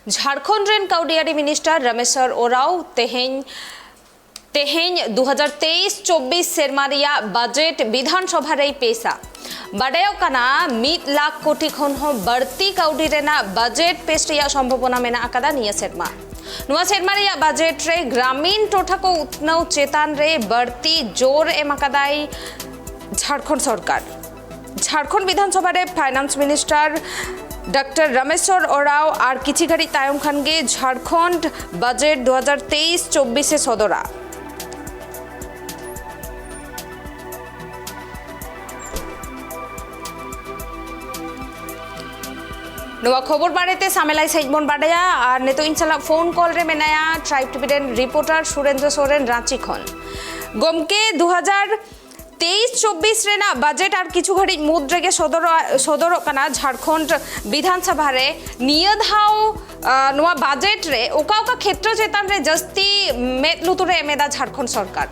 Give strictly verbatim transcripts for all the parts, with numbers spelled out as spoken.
ᱡᱷᱟᱲᱠᱷᱚᱸᱰ ᱨᱮᱱ ᱠᱟᱹᱣᱰᱤᱭᱟᱹᱨᱤ ᱢᱤᱱᱤᱥᱴᱟᱨ ᱨᱟᱢᱮᱥᱣᱚᱨ ᱳᱨᱟᱣ ᱛᱮᱦᱮᱧ ᱛᱮᱦᱮᱧ ᱫᱩ ᱦᱟᱡᱟᱨ ᱛᱮᱭᱤᱥ ᱪᱚᱵᱵᱤᱥ ᱥᱮᱨᱢᱟ ᱨᱮᱭᱟᱜ ᱵᱟᱡᱮᱴ ᱵᱤᱫᱷᱟᱱ ᱥᱚᱵᱷᱟ ᱨᱮᱭ ᱯᱮᱥᱟ᱾ ᱵᱟᱰᱟᱭᱚᱜ ᱠᱟᱱᱟ, ᱢᱤᱫ ᱞᱟᱠᱷ ᱠᱳᱴᱤ ᱠᱷᱚᱱ ᱦᱚᱸ ᱵᱟᱹᱲᱛᱤ ᱠᱟᱹᱣᱰᱤ ᱨᱮᱱᱟᱜ ᱵᱟᱡᱮᱴ ᱯᱮᱥ ᱨᱮᱭᱟᱜ ᱥᱚᱢᱵᱷᱚᱵᱚᱱᱟ ᱢᱮᱱᱟᱜ ᱟᱠᱟᱫᱟ ᱱᱤᱭᱟᱹ ᱥᱮᱨᱢᱟ᱾ ᱱᱚᱣᱟ ᱥᱮᱨᱢᱟ ᱨᱮᱭᱟᱜ ᱵᱟᱡᱮᱴ ᱨᱮ ᱜᱨᱟᱢᱤᱱ ᱴᱚᱴᱷᱟ ᱠᱚ ᱩᱛᱱᱟᱹᱣ ᱪᱮᱛᱟᱱ ᱨᱮ ᱵᱟᱹᱲᱛᱤ ᱡᱳᱨ ᱮᱢ ᱟᱠᱟᱫᱟᱭ ᱡᱷᱟᱲᱠᱷᱚᱸᱰ ᱥᱚᱨᱠᱟᱨ᱾ ᱡᱷᱟᱲᱠᱷᱚᱸᱰ ᱵᱤᱫᱷᱟᱱ ᱥᱚᱵᱷᱟ ᱨᱮ ᱯᱷᱟᱭᱱᱟᱱᱥ ᱢᱤᱱᱤᱥᱴᱟᱨ ᱰᱟᱠᱛᱟᱨ ᱨᱟᱢᱮᱥᱣᱚᱨ ᱳᱨᱟᱣ ᱟᱨ ᱠᱤᱪᱷᱤ ᱜᱷᱟᱹᱲᱤᱡ ᱛᱟᱭᱚᱢ ᱠᱷᱟᱱ ᱜᱮ ᱡᱷᱟᱲᱠᱷᱚᱸᱰ ᱵᱟᱡᱮᱴ ᱫᱩ ᱦᱟᱡᱟᱨ ᱛᱮᱭᱤᱥ ᱪᱚᱵᱵᱤᱥ ᱮ ᱥᱚᱫᱚᱨᱟ᱾ ᱱᱚᱣᱟ ᱠᱷᱚᱵᱚᱨ ᱵᱟᱨᱮᱛᱮ ᱥᱟᱢᱮᱞᱟᱭ ᱥᱟᱺᱦᱤᱡ ᱵᱚᱱ ᱵᱟᱰᱟᱭᱟ ᱟᱨ ᱱᱤᱛᱚᱜ ᱤᱧ ᱥᱟᱞᱟᱜ ᱯᱷᱳᱱ ᱠᱚᱞ ᱨᱮ ᱢᱮᱱᱟᱭᱟ ᱴᱨᱟᱭᱤᱵᱽ ᱴᱤᱵᱷᱤ ᱨᱮᱱ ᱨᱤᱯᱳᱨᱴᱟᱨ ᱥᱩᱨᱮᱱᱫᱨᱚ ᱥᱚᱨᱮᱱ ᱨᱟᱸᱪᱤ ᱠᱷᱚᱱ᱾ ᱜᱚᱢᱠᱮ, ᱫᱩ ᱦᱟᱡᱟᱨ ᱛᱮᱭᱤᱥ ᱪᱚᱵᱵᱤᱥ ᱨᱮᱱᱟᱜ ᱵᱟᱡᱮᱴ ᱟᱨ ᱠᱤᱪᱷᱩ ᱜᱷᱟᱹᱲᱤᱡ ᱢᱩᱫᱽ ᱨᱮᱜᱮ ᱥᱚᱫᱚᱨᱚᱜ, ᱥᱚᱫᱚᱨᱚᱜ ᱠᱟᱱᱟ ᱡᱷᱟᱲᱠᱷᱚᱸᱰ ᱵᱤᱫᱷᱟᱱ ᱥᱚᱵᱷᱟ ᱨᱮ᱾ ᱱᱤᱭᱟᱹ ᱫᱷᱟᱣ, ᱟ, ᱱᱚᱣᱟ ᱵᱟᱡᱮᱴ ᱨᱮ ᱚᱠᱟ ᱚᱠᱟ ᱠᱷᱮᱛᱨᱚ ᱪᱮᱛᱟᱱ ᱨᱮ ᱡᱟᱹᱥᱛᱤ ᱢᱮᱫ ᱞᱩᱛᱩᱨ ᱮ ᱮᱢ ᱮᱫᱟ ᱡᱷᱟᱲᱠᱷᱚᱸᱰ ᱥᱚᱨᱠᱟᱨ?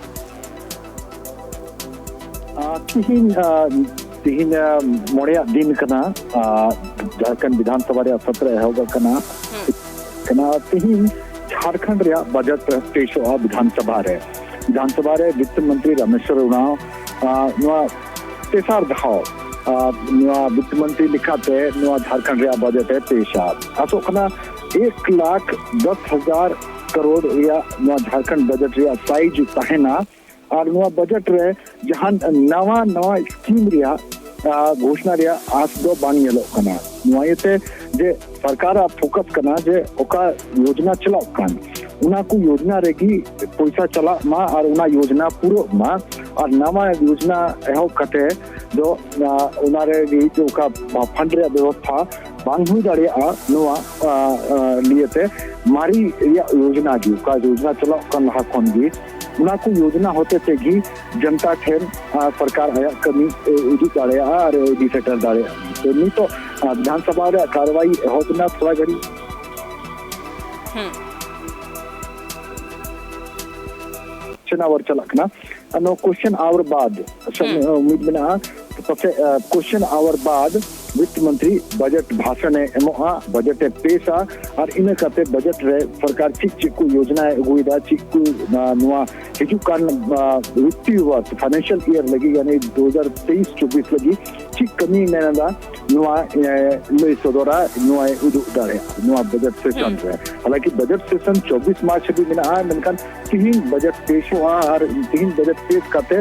ᱟ, ᱛᱤᱦᱤᱧ, ᱟ, ᱛᱤᱦᱤᱧ, ᱟ, ᱢᱚᱬᱮᱭᱟᱜ ᱫᱤᱱ ᱠᱟᱱᱟ, ᱟ, ᱡᱷᱟᱲᱠᱷᱚᱸᱰ ᱵᱤᱫᱷᱟᱱ ᱥᱚᱵᱷᱟ ᱨᱮᱭᱟᱜ ᱥᱚᱛᱨᱚ ᱮᱦᱚᱵ ᱟᱠᱟᱱᱟ᱾ ᱦᱩᱸ᱾ ᱠᱟᱱᱟ᱾ ᱛᱤᱦᱤᱧ ᱡᱷᱟᱲᱠᱷᱚᱸᱰ ᱨᱮᱭᱟᱜ ᱵᱟᱡᱮᱴ ᱯᱮᱥᱚᱜᱼᱟ ᱵᱤᱫᱷᱟᱱ ᱥᱚᱵᱷᱟ ᱨᱮ᱾ ᱵᱤᱫᱷᱟᱱ ᱥᱚᱵᱷᱟ ᱨᱮ ᱵᱤᱛᱛᱚ ᱢᱚᱱᱛᱨᱤ ᱨᱟᱢᱮᱥᱣᱚᱨ ᱩᱨᱟᱸᱣ, ᱟ, ᱱᱚᱣᱟ ᱛᱮᱥᱟᱨ ᱫᱷᱟᱣ, ᱟ, ᱱᱚᱣᱟ ᱵᱤᱛᱛᱚ ᱢᱚᱱᱛᱨᱤ ᱞᱮᱠᱟᱛᱮ ᱱᱚᱣᱟ ᱡᱷᱟᱲᱠᱷᱚᱸᱰ ᱨᱮᱭᱟᱜ ᱵᱟᱡᱮᱴ ᱮ ᱯᱮᱥᱟ᱾ ᱟᱥᱚᱜ ᱠᱟᱱᱟ ᱮᱠ ᱞᱟᱠᱷ ᱫᱚᱥ ᱦᱟᱡᱟᱨ ᱠᱟᱨᱳᱲ ᱨᱮᱭᱟᱜ ᱱᱚᱣᱟ ᱡᱷᱟᱲᱠᱷᱚᱸᱰ ᱵᱟᱡᱮᱴ ᱨᱮᱭᱟᱜ ᱥᱟᱭᱤᱡᱽ ᱛᱟᱦᱮᱱᱟ᱾ ᱟᱨ ᱱᱚᱣᱟ ᱵᱟᱡᱮᱴ ᱨᱮ ᱡᱟᱦᱟᱱ ᱱᱟᱣᱟ ᱱᱟᱣᱟ ᱥᱠᱤᱢ ᱨᱮᱭᱟᱜ, ᱟ, ᱜᱷᱳᱥᱱᱟ ᱨᱮᱭᱟᱜ ᱟᱸᱥ ᱫᱚ ᱵᱟᱝ ᱧᱮᱞᱚᱜ ᱠᱟᱱᱟ᱾ ᱱᱚᱣᱟ ᱤᱭᱟᱹᱛᱮ ᱡᱮ ᱥᱚᱨᱠᱟᱨᱟᱜ ᱯᱷᱳᱠᱟᱥ ᱠᱟᱱᱟ ᱡᱮ ᱚᱠᱟ ᱭᱳᱡᱽᱱᱟ ᱪᱟᱞᱟᱜ ᱠᱟᱱ, ᱚᱱᱟ ᱠᱚ ᱭᱳᱡᱽᱱᱟ ᱨᱮᱜᱮ ᱯᱚᱭᱥᱟ ᱪᱟᱞᱟᱜ ᱢᱟ ᱟᱨ ᱚᱱᱟ ᱭᱳᱡᱽᱱᱟ ᱯᱩᱨᱟᱹᱜ ᱢᱟ᱾ ᱟᱨ ᱱᱟᱣᱟ ᱭᱳᱡᱽᱱᱟ ᱮᱦᱚᱵ ᱠᱟᱛᱮ ᱫᱚ, ᱟ, ᱚᱱᱟ ᱨᱮ ᱚᱠᱟ ᱯᱷᱟᱱᱰ ᱨᱮᱭᱟᱜ ᱵᱮᱵᱚᱥᱛᱷᱟ ᱵᱟᱝ ᱦᱩᱭ ᱫᱟᱲᱮᱭᱟᱜᱼᱟ, ᱱᱚᱣᱟ, ᱟ, ᱟ, ᱞᱤᱭᱟᱹᱛᱮ ᱢᱟᱨᱮ ᱨᱮᱭᱟᱜ ᱭᱳᱡᱽᱱᱟ ᱜᱮ, ᱚᱠᱟ ᱭᱳᱡᱽᱱᱟ ᱪᱟᱞᱟᱜ ᱠᱟᱱ ᱞᱟᱦᱟ ᱠᱷᱚᱱ ᱜᱮ, ᱚᱱᱟ ᱠᱚ ᱭᱳᱡᱽᱱᱟ ᱦᱚᱛᱮ ᱛᱮᱜᱮ ᱡᱚᱱᱛᱟ ᱴᱷᱮᱱ, ᱟ, ᱥᱚᱨᱠᱟᱨ ᱟᱭᱟᱜ ᱠᱟᱹᱢᱤ, ᱮ, ᱩᱫᱩᱜ ᱫᱟᱲᱮᱭᱟᱜᱼᱟ ᱟᱨ ᱤᱫᱤ ᱥᱮᱴᱮᱨ ᱫᱟᱲᱮᱭᱟᱜᱼᱟ᱾ ᱛᱚ ᱱᱤᱛᱚᱜ, ᱟ, ᱵᱤᱫᱷᱟᱱ ᱥᱚᱵᱷᱟ ᱨᱮᱭᱟᱜ ᱠᱟᱨᱣᱟᱭ ᱮᱦᱚᱵ ᱮᱱᱟ ᱛᱷᱚᱲᱟ ᱜᱷᱟᱹᱲᱤᱡ᱾ ᱦᱩᱸ᱾ ᱠᱚᱥᱪᱮᱱ ᱟᱣᱟᱨ ᱪᱟᱞᱟᱜ ᱠᱟᱱᱟ᱾ ᱟᱨ ᱱᱚᱣᱟ ᱠᱚᱥᱪᱮᱱ ᱟᱣᱟᱨ ᱵᱟᱫ, ᱥᱚᱢ-, ᱦᱩᱸ᱾ ᱟ, ᱢᱤᱫ ᱢᱮᱱᱟᱜᱼᱟ, ᱯᱟᱥᱮᱡ, ᱟ, ᱠᱚᱥᱪᱮᱱ ᱟᱣᱟᱨ ᱵᱟᱫ ᱵᱤᱛᱛ ᱢᱚᱱᱛᱨᱤ ᱵᱟᱡᱮᱴ ᱵᱷᱟᱥᱚᱱ ᱮ ᱮᱢᱚᱜᱼᱟ, ᱵᱟᱡᱮᱴ ᱮ ᱯᱮᱥᱟ, ᱟᱨ ᱤᱱᱟᱹ ᱠᱟᱛᱮ ᱵᱟᱡᱮᱴ ᱨᱮ ᱥᱚᱨᱠᱟᱨ ᱪᱮᱫ ᱪᱮᱫ ᱠᱚ ᱭᱳᱡᱚᱱᱟᱭ ᱟᱹᱜᱩᱭᱮᱫᱟ, ᱪᱮᱫ ᱠᱚ, ᱟ, ᱱᱚᱣᱟ ᱦᱤᱡᱩᱜ ᱠᱟᱱ, ᱟ, ᱵᱤᱛᱛᱤᱭ ᱵᱚᱨᱥ, ᱯᱷᱟᱭᱱᱟᱱᱥᱤᱭᱟᱞ ᱤᱭᱟᱨ ᱞᱟᱹᱜᱤᱫ, ᱭᱟᱱᱤ ᱫᱩ ᱦᱟᱡᱟᱨ ᱛᱮᱭᱤᱥ ᱪᱚᱵᱵᱤᱥ ᱞᱟᱹᱜᱤᱫ ᱪᱮᱫ ᱠᱟᱹᱢᱤᱭ ᱢᱮᱱ ᱮᱫᱟ, ᱱᱚᱣᱟ, ᱮ, ᱞᱟᱹᱭ ᱥᱚᱫᱚᱨᱟ, ᱱᱚᱣᱟᱭ ᱩᱫᱩᱜ ᱫᱟᱲᱮᱭᱟᱜᱼᱟ ᱱᱚᱣᱟ ᱵᱟᱡᱮᱴ ᱥᱮᱥᱚᱱ ᱦᱩᱸ᱾ ᱨᱮ᱾ ᱦᱟᱞᱟᱝᱠᱤ ᱵᱟᱡᱮᱴ ᱥᱮᱥᱚᱱ ᱪᱚᱵᱵᱤᱥ ᱢᱟᱨᱪ ᱦᱟᱹᱵᱤᱡ ᱢᱮᱱᱟᱜᱼᱟ, ᱢᱮᱱᱠᱷᱟᱱ ᱛᱤᱦᱤᱧ ᱵᱟᱡᱮᱴ ᱯᱮᱥᱚᱜᱼᱟ ᱟᱨ ᱛᱤᱦᱤᱧ ᱵᱟᱡᱮᱴ ᱯᱮᱥ ᱠᱟᱛᱮ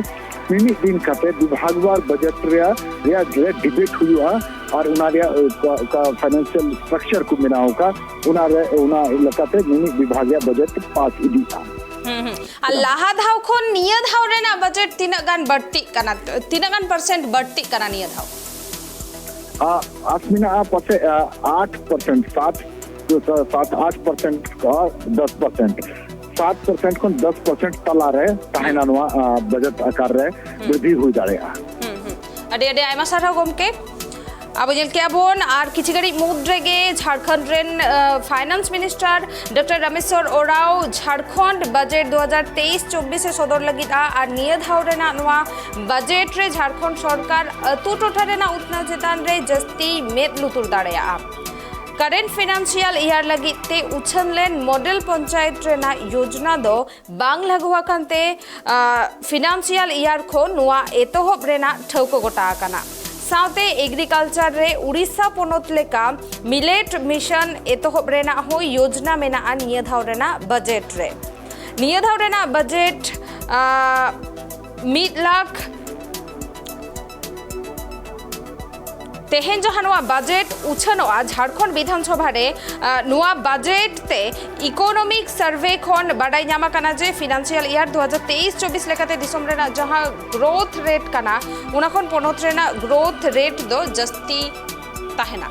ᱢᱤᱢᱤᱫ ᱫᱤᱱ ᱠᱟᱛᱮ ᱵᱤᱵᱷᱟᱜᱽᱣᱟᱨ ᱵᱟᱡᱮᱴ ᱨᱮᱭᱟᱜ, ᱨᱮᱭᱟᱜ ᱨᱮ ᱰᱤᱵᱮᱴ ᱦᱩᱭᱩᱜᱼᱟ ᱟᱨ ᱚᱱᱟ ᱨᱮᱭᱟᱜ, ᱚᱠᱟ, ᱚᱠᱟ ᱯᱷᱟᱭᱱᱟᱱᱥᱤᱭᱟᱞ ᱥᱴᱨᱟᱠᱪᱟᱨ ᱠᱚ ᱵᱮᱱᱟᱣ ᱟᱠᱟᱫ, ᱚᱱᱟ ᱨᱮ, ᱚᱱᱟ ᱞᱮᱠᱟᱛᱮ ᱢᱤᱢᱤᱫ ᱵᱤᱵᱷᱟᱜᱽ ᱨᱮᱭᱟᱜ ᱵᱟᱡᱮᱴ ᱯᱟᱥ ᱤᱫᱤᱜᱼᱟ᱾ ᱦᱩᱸ, ᱦᱩᱸ᱾ ᱟᱨ ᱞᱟᱦᱟ ᱫᱷᱟᱣ ᱠᱷᱚᱱ ᱱᱤᱭᱟᱹ ᱫᱷᱟᱣ ᱨᱮᱱᱟᱜ ᱵᱟᱡᱮᱴ ᱛᱤᱱᱟᱹᱜ ᱜᱟᱱ ᱵᱟᱹᱲᱛᱤᱜ ᱠᱟᱱᱟ, ᱛᱤᱱᱟᱹᱜ ᱜᱟᱱ ᱯᱟᱨᱥᱮᱱᱴ ᱵᱟᱹᱲᱛᱤᱜ ᱠᱟᱱᱟ ᱱᱤᱭᱟᱹ ᱫᱷᱟᱣ? ᱟ, ᱟᱥ ᱢᱮᱱᱟᱜᱼᱟ ᱯᱟᱥᱮᱡ, ᱟ, ᱟᱴ ᱯᱟᱨᱥᱮᱱᱴ, ᱥᱟᱛ, ᱥᱟᱛ ᱟᱴ ᱯᱟᱨᱥᱮᱱᱴ ᱠᱷᱚᱱ ᱫᱚᱥ ᱯᱟᱨᱥᱮᱱᱴ, ᱥᱟᱛ ᱯᱟᱨᱥᱮᱱᱴ ᱠᱷᱚᱱ ᱫᱚᱥ ᱯᱟᱨᱥᱮᱱᱴ ᱛᱟᱞᱟᱨᱮ ᱛᱟᱦᱮᱱᱟ ᱱᱚᱣᱟ, ᱟ, ᱵᱟᱡᱮᱴ ᱟᱠᱟᱨ ᱨᱮ ᱦᱩᱸ᱾ ᱵᱨᱤᱫᱷᱤ ᱦᱩᱭ ᱫᱟᱲᱮᱭᱟᱜᱼᱟ᱾ ᱦᱩᱸ, ᱦᱩᱸ᱾ ᱟᱹᱰᱤ, ᱟᱹᱰᱤ ᱟᱭᱢᱟ ᱥᱟᱨᱦᱟᱣ ᱜᱚᱢᱠᱮ᱾ ᱟᱵᱚ ᱧᱮᱞ ᱠᱮᱜᱼᱟ ᱵᱚᱱ ᱟᱨ ᱠᱤᱪᱷᱤ ᱜᱷᱟᱹᱲᱤᱡ ᱢᱩᱫᱽ ᱨᱮᱜᱮ ᱡᱷᱟᱲᱠᱷᱚᱸᱰ ᱨᱮᱱ, ᱟ, finance minister doctor Rameshwar Oraon Jharkhand budget ᱫᱩ ᱦᱟᱡᱟᱨ ᱛᱮᱭᱤᱥ ᱪᱚᱵᱵᱤᱥ ᱮ ᱥᱚᱫᱚᱨ ᱞᱟᱹᱜᱤᱫᱼᱟ ᱟᱨ ᱱᱤᱭᱟᱹ ᱫᱷᱟᱣ ᱨᱮᱱᱟᱜ ᱱᱚᱣᱟ ᱵᱟᱡᱮᱴ ᱨᱮ ᱡᱷᱟᱲᱠᱷᱚᱸᱰ ᱥᱚᱨᱠᱟᱨ ᱟᱹᱛᱩ ᱴᱚᱴᱷᱟ ᱨᱮᱱᱟᱜ ᱩᱛᱱᱟᱹᱣ ᱪᱮᱛᱟᱱ ᱨᱮ ᱡᱟᱹᱥᱛᱤ ᱢᱮᱫ ᱞᱩᱛᱩᱨ ᱫᱟᱲᱮᱭᱟᱜᱼᱟ᱾ ᱠᱟᱨᱮᱱᱴ ᱯᱷᱤᱱᱟᱱᱥᱤᱭᱟᱞ ᱤᱭᱟᱨ ᱞᱟᱹᱜᱤᱫ ᱛᱮ ᱩᱪᱷᱟᱹᱱ ᱞᱮᱱ ᱢᱚᱰᱮᱞ ᱯᱚᱧᱪᱟᱭᱮᱛ ᱨᱮᱱᱟᱜ ᱭᱳᱡᱽᱱᱟ ᱫᱚ ᱵᱟᱝ ᱞᱟᱹᱜᱩ ᱟᱠᱟᱱ ᱛᱮ, ᱟ, ᱯᱷᱤᱱᱟᱱᱥᱤᱭᱟᱞ ᱤᱭᱟᱨ ᱠᱷᱚᱱ ᱱᱚᱣᱟ ᱮᱛᱚᱦᱚᱵ ᱨᱮᱱᱟᱜ ᱴᱷᱟᱹᱣᱠᱟᱹ ᱜᱚᱴᱟ ᱟᱠᱟᱱᱟ᱾ ᱥᱟᱶᱛᱮ ᱮᱜᱽᱨᱤᱠᱟᱞᱪᱟᱨ ᱨᱮ ᱩᱲᱤᱥᱥᱟ ᱯᱚᱱᱚᱛ ᱞᱮᱠᱟ ᱢᱤᱞᱮᱴ ᱢᱤᱥᱚᱱ ᱮᱛᱚᱦᱚᱵ ᱨᱮᱱᱟᱜ ᱦᱚᱸ ᱭᱳᱡᱽᱱᱟ ᱢᱮᱱᱟᱜᱼᱟ ᱱᱤᱭᱟᱹ ᱫᱷᱟᱣ ᱨᱮᱱᱟᱜ ᱵᱟᱡᱮᱴ ᱨᱮ᱾ ᱱᱤᱭᱟᱹ ᱫᱷᱟᱣ ᱨᱮᱱᱟᱜ ᱵᱟᱡᱮᱴ, ᱟ, ᱢᱤᱫ ᱞᱟᱠᱷ ᱛᱮᱦᱮᱧ ᱡᱟᱦᱟᱸ ᱱᱚᱣᱟ ᱵᱟᱡᱮᱴ ᱩᱪᱷᱟᱹᱱᱚᱜᱼᱟ ᱡᱷᱟᱲᱠᱷᱚᱸᱰ ᱵᱤᱫᱷᱟᱱ ᱥᱚᱵᱷᱟ ᱨᱮ, ᱟ, ᱱᱚᱣᱟ ᱵᱟᱡᱮᱴ ᱛᱮ ᱤᱠᱳᱱᱚᱢᱤᱠ ᱥᱟᱨᱵᱷᱮ ᱠᱷᱚᱱ ᱵᱟᱰᱟᱭ ᱧᱟᱢ ᱟᱠᱟᱱᱟ ᱡᱮ ᱯᱷᱤᱱᱟᱱᱥᱤᱭᱟᱞ ᱤᱭᱟᱨ ᱫᱩ ᱦᱟᱡᱟᱨ ᱛᱮᱭᱤᱥ ᱪᱚᱵᱵᱤᱥ ᱞᱮᱠᱟᱛᱮ ᱫᱤᱥᱚᱢ ᱨᱮᱱᱟᱜ ᱡᱟᱦᱟᱸ ᱜᱨᱳᱛᱷ ᱨᱮᱴ ᱠᱟᱱᱟ, ᱚᱱᱟ ᱠᱷᱚᱱ ᱯᱚᱱᱚᱛ ᱨᱮᱱᱟᱜ ᱜᱨᱳᱛᱷ ᱨᱮᱴ ᱫᱚ ᱡᱟᱹᱥᱛᱤ ᱛᱟᱦᱮᱱᱟ᱾